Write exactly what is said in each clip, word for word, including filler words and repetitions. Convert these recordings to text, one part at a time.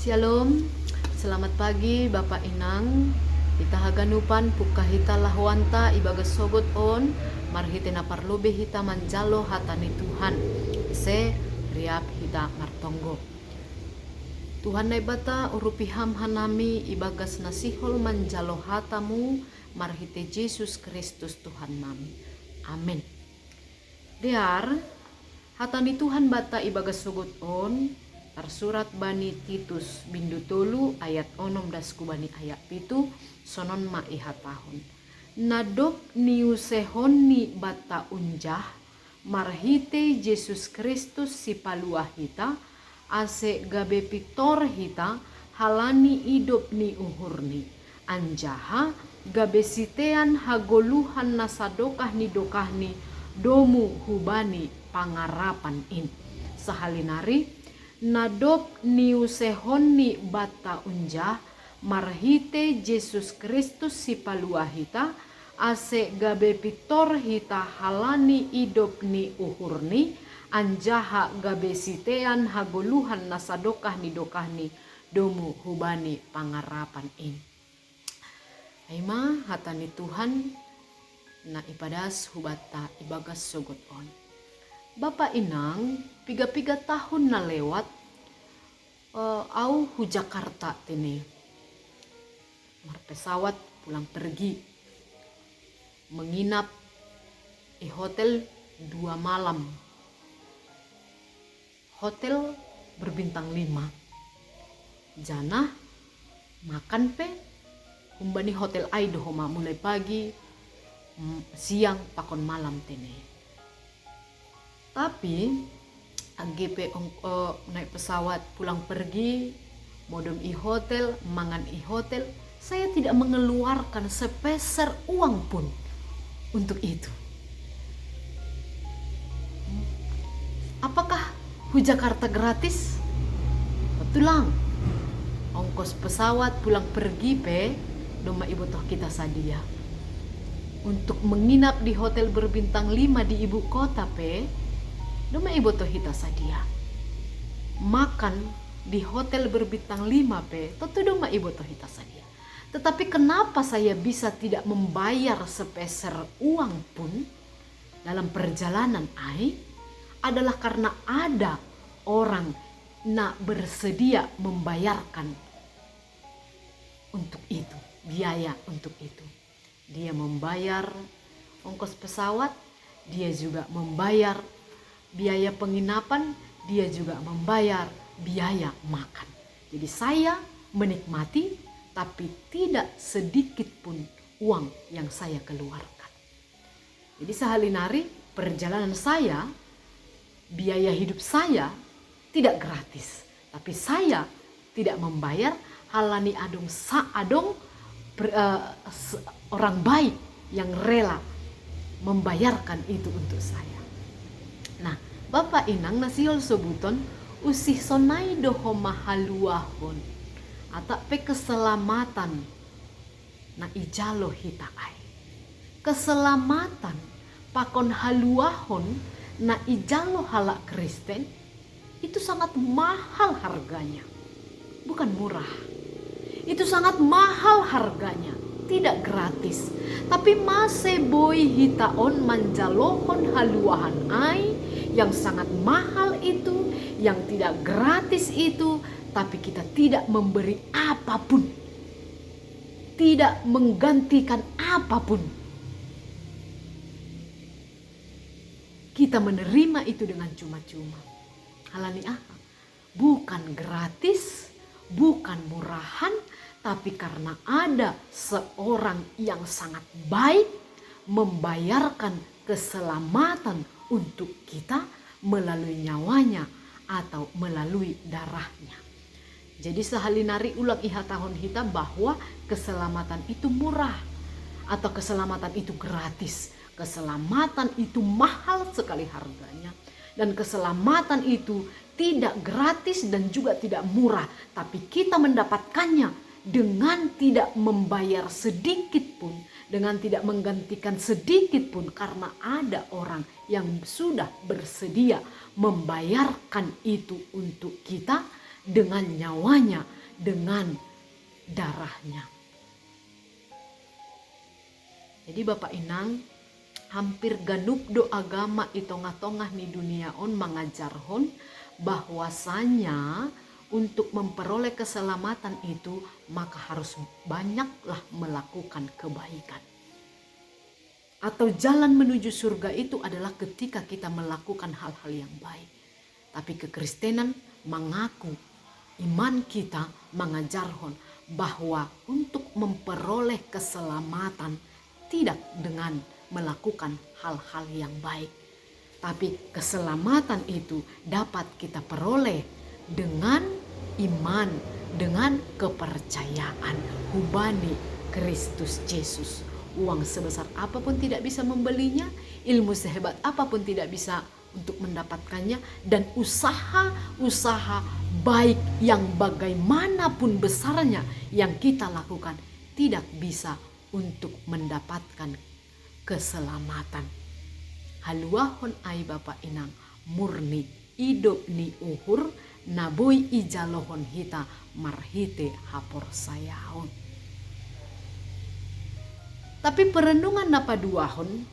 Shalom. Selamat pagi Bapa Inang. Hita haganupan pukka hita lahoanta ibagas sogot on, marhite na parlobei hita manjalo hata ni Tuhan. Ise, riap hita martonggo. Tuhan Naibata, urupi Ham hanami ibagas na sihol manjalo hata-Mu marhite Jesus Kristus Tuhan nami. Amen. Dear, hata ni Tuhan banta ibagas sogot on tarsurat bani Titus bindu tolu ayat onom das hu bani ayat pitu. Sonon ma ihatahon: Na dob niusehonni banta unjah marhitei Jesus Kristus Sipalua hita, ase gabe pintor hita halani idop ni uhurNi, anjaha gabe sitean hagoluhan na sadokah ni dokahni domu hubani pangarapan in. Sahali nari: Na dob niusehonni banta unjah marhitei Jesus Kristus Sipalua hita, ase gabe pintor hita halani idop ni uhurNi, anjaha gabe sitean hagoluhan na sadokah ni dokahni domu hubani pangarapan in. Ai ma hata ni Tuhan na ipadas hu banta ibagas sogot on. Bapa Inang, piga-piga tahun na lewat, eh, au hu Jakarta tene. Marpesawat pulang pergi. Menginap di hotel dua malam. Hotel berbintang lima. Janah makan pe humbani hotel ai do homa, mulai pagi, mm, siang pakon malam tene. Tapi age pe ong-, eh, naik pesawat pulang pergi, modom i hotel, mangan i hotel, saya tidak mengeluarkan sepeser uang pun untuk itu. Apakah hu Jakarta gratis? Betulang. Ongkos pesawat pulang pergi pe domma ibotoh kita sadia. Untuk menginap di hotel berbintang lima di ibu kota pe domma ibotoh hita sadia. Makan di hotel berbintang lima pe tontu domma ibotoh hita sadia. Tetapi kenapa saya bisa tidak membayar sepeser uang pun dalam perjalanan ai? Adalah karena ada orang na bersedia membayarkan untuk itu, biaya untuk itu. Dia membayar ongkos pesawat, dia juga membayar biaya penginapan, dia juga membayar biaya makan. Jadi saya menikmati, tapi tidak sedikit pun uang yang saya keluarkan. Jadi sahali nari perjalanan saya, biaya hidup saya tidak gratis, tapi saya tidak membayar halani adong sa-, adong per-, eh, se-, orang baik yang rela membayarkan itu untuk saya. Nah, Bapa Inang, na sihol sobuton, usih sonai do homa haluahon atap pe keselamatan na ijalo hita ai. Keselamatan pakon haluahon na ijalo halak Kristen itu sangat mahal harganya. Bukan murah. Itu sangat mahal harganya, tidak gratis. Tapi mase boi hita on manjalohon haluahan ai yang sangat mahal itu, yang tidak gratis itu, tapi kita tidak memberi apapun, tidak menggantikan apapun. Kita menerima itu dengan cuma-cuma. Halani aha? Bukan gratis, bukan murahan, tapi karena ada seorang yang sangat baik membayarkan keselamatan untuk kita melalui nyawanya atau melalui darahnya. Jadi sahali nari ulang ihatahon hita bahwa keselamatan itu murah atau keselamatan itu gratis. Keselamatan itu mahal sekali harganya. Dan keselamatan itu tidak gratis dan juga tidak murah, tapi kita mendapatkannya dengan tidak membayar sedikit pun, dengan tidak menggantikan sedikit pun, karena ada orang yang sudah bersedia membayarkan itu untuk kita dengan nyawanya, dengan darahnya. Jadi Bapak Inang, hampir ganup do agama i tongah-tongah ni dunia on mangajarhon bahwasanya untuk memperoleh keselamatan itu maka harus banyaklah melakukan kebaikan. Atau jalan menuju surga itu adalah ketika kita melakukan hal-hal yang baik. Tapi kekristenan mengaku, iman kita mengajarhon bahwa untuk memperoleh keselamatan tidak dengan melakukan hal-hal yang baik. Tapi keselamatan itu dapat kita peroleh dengan iman, dengan kepercayaan hubani Kristus Yesus. Uang sebesar apapun tidak bisa membelinya, ilmu sehebat apapun tidak bisa untuk mendapatkannya, dan usaha-usaha baik yang bagaimanapun besarnya yang kita lakukan tidak bisa untuk mendapatkan keselamatan. Haluahon ai Bapak Inang, murni idop ni uhur na boi ijalohon hita marhite haporsayaon. Tapi perenungan na paduahon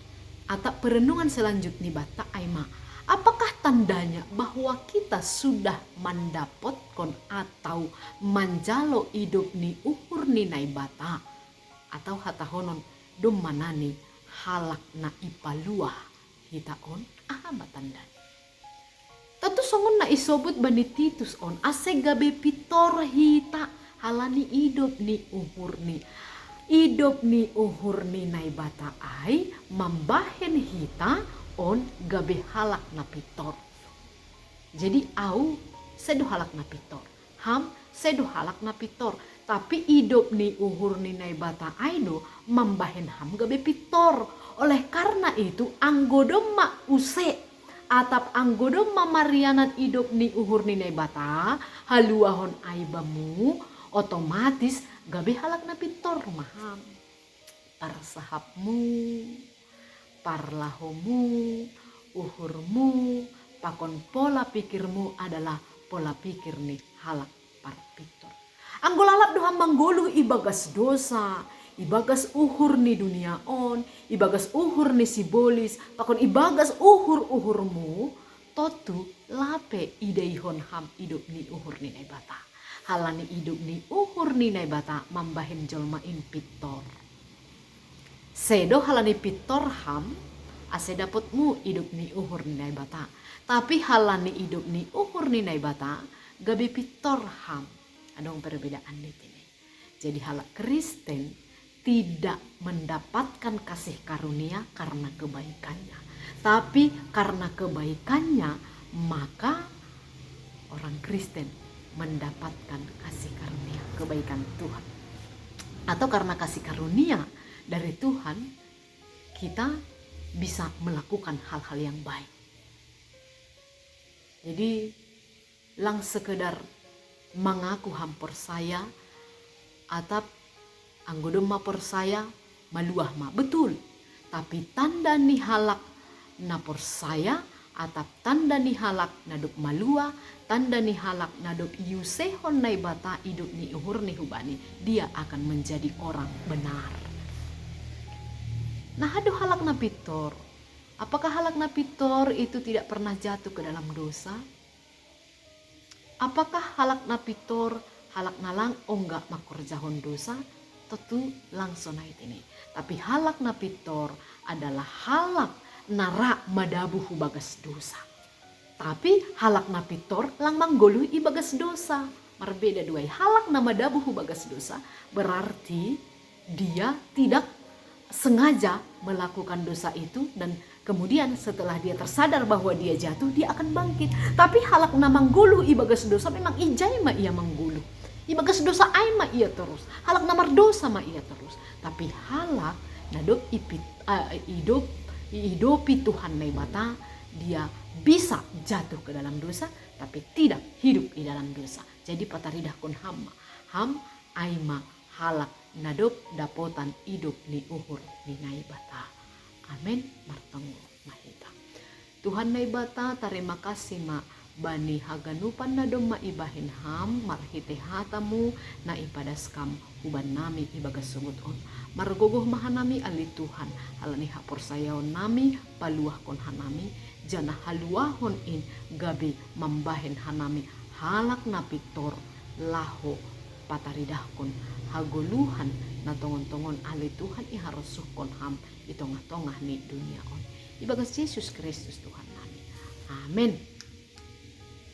atau perenungan selanjutnya bata ai ma, apakah tandanya bahwa kita sudah mandapotkon atau manjalo idop ni uhur ni Naibata? Atau hatahonon, domma nani halak na ipaluah hita on? Aha ma tandana? Tontu songon na isobut bani Titus on, ase gabe pintor hita halani idop ni uhurni. Idop ni uhur ni Naibata ai mambahen hita on gabe halak na pintor. Jadi au sedo halak na pintor, ham sedo halak na pintor, tapi idop ni uhur ni Naibata ai do mambahen ham gabe pintor. Oleh karena itu, anggo domma use atap anggo domma marianan idop ni uhur ni Naibata, haluahon ai bamu, otomatis gabe halak na pintor ma ham. Parsahapmu, parlahomu, uhurmu, pakon pola pikirmu adalah pola pikir ni halak parpintor. Anggo lalap do ham manggoluh ibagas dosa, ibagas uhur ni dunia on, ibagas uhur ni sibolis, pakon ibagas uhur-uhurmu, tontu lape idaihon ham idop ni uhur ni Naibata. Halani idop ni uhur ni Naibata mambahen jolma in pintor. Sedo halani pintor ham ase dapotmu idop ni uhur ni Naibata, tapi halani idop ni uhur ni Naibata gabe pintor ham. Adong perbedaan di sini. Jadi halak Kristen tidak mendapatkan kasih karunia karena kebaikannya, tapi karena kebaikannya maka orang Kristen mendapatkan kasih karunia, kebaikan Tuhan. Atau karena kasih karunia dari Tuhan, kita bisa melakukan hal-hal yang baik. Jadi lang sekedar mangaku ham porsaya, atap anggo domma porsaya, maluah ma. Betul. Tapi tanda ni halak na porsaya, atap tanda ni halak na dob maluah, tanda ni halak na dob iusehon Naibata idop ni uhurni hubani, dia akan menjadi orang benar. Nah, aha do halak na pintor? Apakah halak na pintor itu tidak pernah jatuh ke dalam dosa? Apakah halak na pintor halak na lang ongga mangkorjahon dosa? Tontu lang sonai tene. Tapi halak na pintor adalah halak na ra madabuh hu bagas dosa. Tapi halak na pintor lang manggoluh ibagas dosa. Marbeda do ai. Halak na madabuh hu bagas dosa berarti dia tidak sengaja melakukan dosa itu, dan kemudian setelah dia tersadar bahwa dia jatuh, dia akan bangkit. Tapi halak na manggoluh ibagas dosa memang ijai ma ia manggoluh. Ibagas dosa ai ma ia torus. Halak na mardosa ma ia torus. Tapi halak na dob ipit, uh, idop, iidopi Tuhan Naibata, dia bisa jatuh ke dalam dosa, tapi tidak hidup di dalam dosa. Jadi pataridahkon ham ma, ham ai ma halak na dob dapotan idop ni uhur ni Naibata. Amen. Martonggo ma hita. Tuhan Naibata, tarima kasih ma bani haganupan na domma ibahen ham marhitei hatamu na ipadas kam huban nami ibagas songot on. Margogoh ma hanami ale Tuhan, halani haporsayaon nami paluahkon hanami, janah haluahon in gabe mambahen hanami halak na pintor laho pataridahkon hagoluhan na tongon-tongon ale Tuhan iharosuhkon ham i tongah-tongah ni dunia on. Ibagas Jesus Kristus Tuhan nami. Amen.